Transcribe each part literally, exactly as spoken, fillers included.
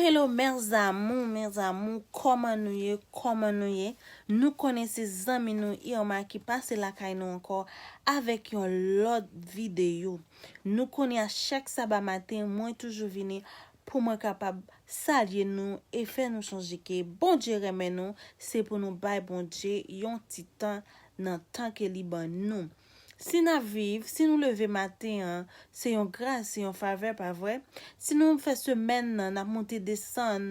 Hello mes amours, mes amours, kòman nou ye? Kòman nou ye? Nou konnen se zanmi nou Irma ki pase lakay nou ankò avèk yon lòt videyo. Nou konnen a chak saba maten, mwen toujou vini pou mwen kapab salye nou e fè nou sonje ke Bondye renmen nou, se pou nou bay Bondye yon ti tan nan tan ke li ban nou. Si n ap viv, si nou leve maten an, se yon gras, se yon favè, pa vre? Si nou fè semèn nan, n ap monte desann,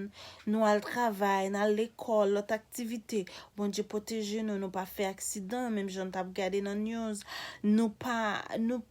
nou al travay, n al lekòl, lòt aktivite, Bondye pwoteje nou, nou pa fè aksidan, menm jan n t ap gade nan news, nou pa, nou,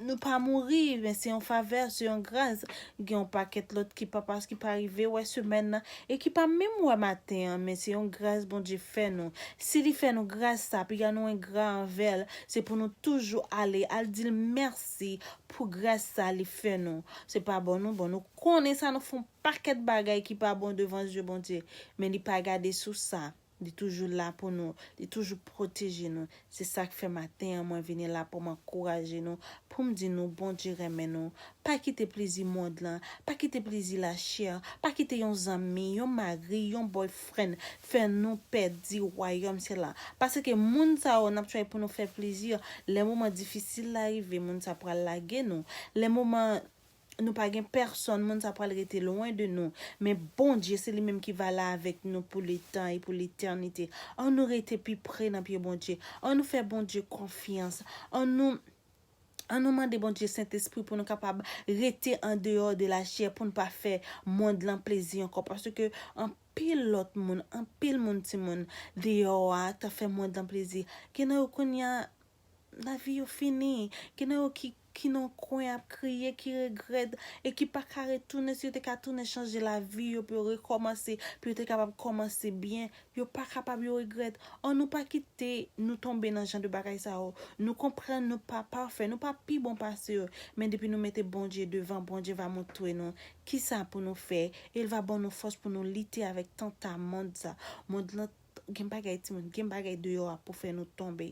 nou pa mouri, men se yon favè, se yon gras. Gen yon pakèt lòt ki pa, pas, ki pa rive wè semèn nan, e ki pa menm wè maten an, men se yon gras Bondye fè nou. Si li fè nou gras sa, piga nou engra anvè l, se pou nou toujou ale, al di l mèsi pou gras sa li fè nou. Se pa bon nou, bon nou konnen sa, nou fè yon pakèt bagay ki pa bon devan zye Bondye, men li pa gade sou sa. Li toujou la pou nou, li toujou pwoteje nou. Se sa k fè maten an mwen vini la pou m ankouraje nou, pou m di nou Bondye renmen nou. Pa kite plezi mond lan, pa kite plezi lachè, pa kite yon zanmi, yon mari, yon boyfriend fè nou pèdi wayòm syèl la. Paske moun sa yo n ap try pou nou fè plezi, lè moman difisil la rive, moun sa pral lage nou. Lè moman nou pa gen pèsonn, moun sa pral rete lwen de nou. Men Bondye, se li menm ki va la avèk nou pou letan e pou letènite. Ann nou rete pi pre nan pye Bondye. Ann nou fè Bondye konfyans. Ann nou, ann nou mande Bondye Sentespri pou nou kapab rete andeyò de lachè, pou n pa fè mond lan plezi ankò. Paske anpil lòt moun, anpil moun, timoun, deyò a, ta fè mond lan plezi. Gen nan yo kounye a, lavi yo fini. Gen nan yo ki, ki nan kwen ap kriye, ki regrèt, e ki pa ka retounen. Si yo te ka tounen chanje lavi yo, pou yo rekòmanse, pou yo te kapab kòmanse byen, yo pa kapab, yo regrèt. Ann nou pa kite nou tonbe nan jan de bagay sa yo. Nou konprann nou pa pafè, nou pa pi bon pase yo. Men depi nou mete Bondye devan, Bondye va montre nou kisa pou nou fè, e l va ban nou fòs pou nou lite avèk tanta mond sa. Mond lan gen bagay, timoun, gen bagay deyò a pou fè nou tonbe.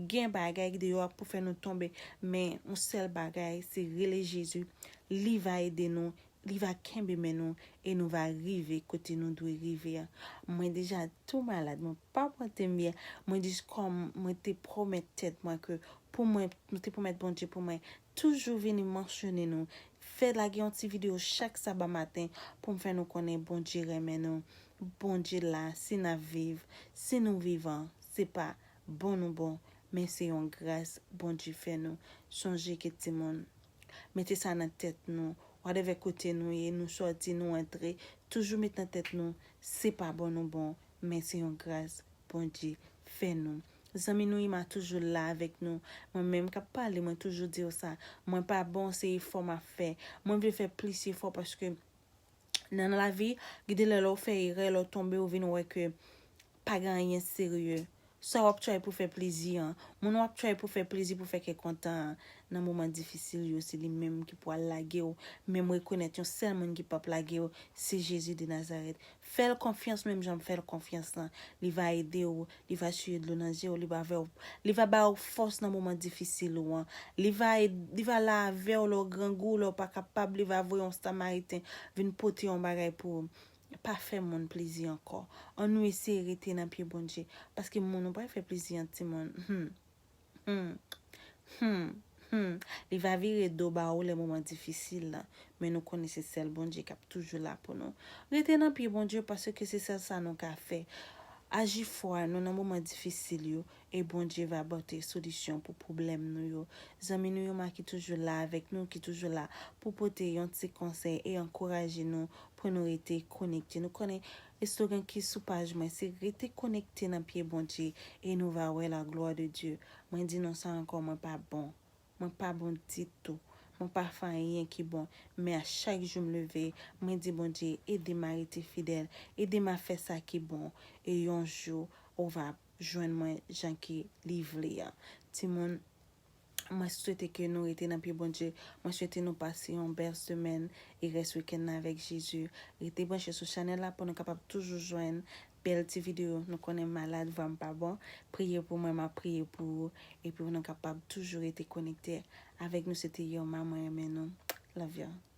Gen bagay deyò a pou fè nou tonbe, men yon sèl bagay, se rele Jezi. Li va ede nou, li va kenbe men nou, e nou va rive kote nou dwe rive a. Mwen deja tou malad, mwen pa pote m byen. Mwen jis kòm mwen te pwomèt tèt mwen ke pou mwen, mwen te pwomèt Bondye pou mwen toujou vini mansyone nou, fè lage yon ti videyo chak saba maten pou m fè nou konnen Bondye renmen nou. Bondye la, si n ap viv, si nou vivan, se pa bon nou bon, men se yon gras Bondye fè nou. Sonje ke timoun, mete sa nan tèt nou, whatever kote nou ye, nou sòti, nou antre, toujou met nan tèt nou, se pa bon nou bon, men se yon gras Bondye fè nou. Zanmi nou Irma toujou la avèk nou. Mwen menm k ap pale, mwen toujou di w sa. Mwen pa bon, se efò m ap fè. Mwen vle fè plis efò paske nan lavi, gen de lè lè w fè erè, lè w tonbe, ou vin wè ke pa gen anyen serye. Sa w ap try pou fè plezi an, moun w ap try pou fè plezi, pou fè kè kontan an, nan moman difisil yo, se li menm ki pral lage w. Men m rekonèt yon sèl moun ki p ap lage w, se Jezi de Nazarèt. Fè l konfyans menm jan m fè l konfyans lan. Li va ede w, li va siye dlo nan zye w, li va fè w, li va ba w fòs nan moman difisil ou an. Li va ed-, li va la avè w lè w grangou, lè w pa kapab, li va voye yon Samariten vin pote yon bagay pou ou. Pa fè moun plezi ankò. Ann nou eseye rete nan pye Bondye, paske moun ou pral fè plezi an, timoun. Hmm. Hmm. Hmm. Hmm. Li va vire do ba ou lè moman difisil la. Men nou konnen se sèl Bondye k ap toujou la pou nou. Rete nan pye Bondye paske se sèl sa nou ka fè. Aji fwa nou nan moman difisil yo, e Bondye va pote solisyon pou pwoblèm nou yo. Zanmi nou Irma ki toujou la avèk nou, ki toujou la pou pote yon ti konsèy e ankouraje nou pou nou rete konekte. Nou konnen eslogan ki sou paj mwen, se rete konekte nan pye Bondye e nou va wè la gloire de Dieu. Mwen di nou sa ankò, mwen pa bon. Mwen pa bon ditou. Mwen pa fè anyen ki bon. Men a chak jou m leve, mwen di Bondye, ede m a rete fidèl. Ede m a fè sa ki bon. E yon jou, ou va jwenn mwen jan ke li vle an. Timoun, mwen swete ke nou rete nan pye Bondye. Mwen swete nou pase yon bèl semèn e rès wikenn nan avèk Jezi. Rete branche sou chanèl la pou nou kapab toujou jwenn bèl ti videyo. Nou konnen m malad, vwa m pa bon. Priye pou mwen, m ap priye pou ou. Epi pou nou kapab toujou rete konekte avèk nou. Se te Irma, mwen renmen nou. Love y'all.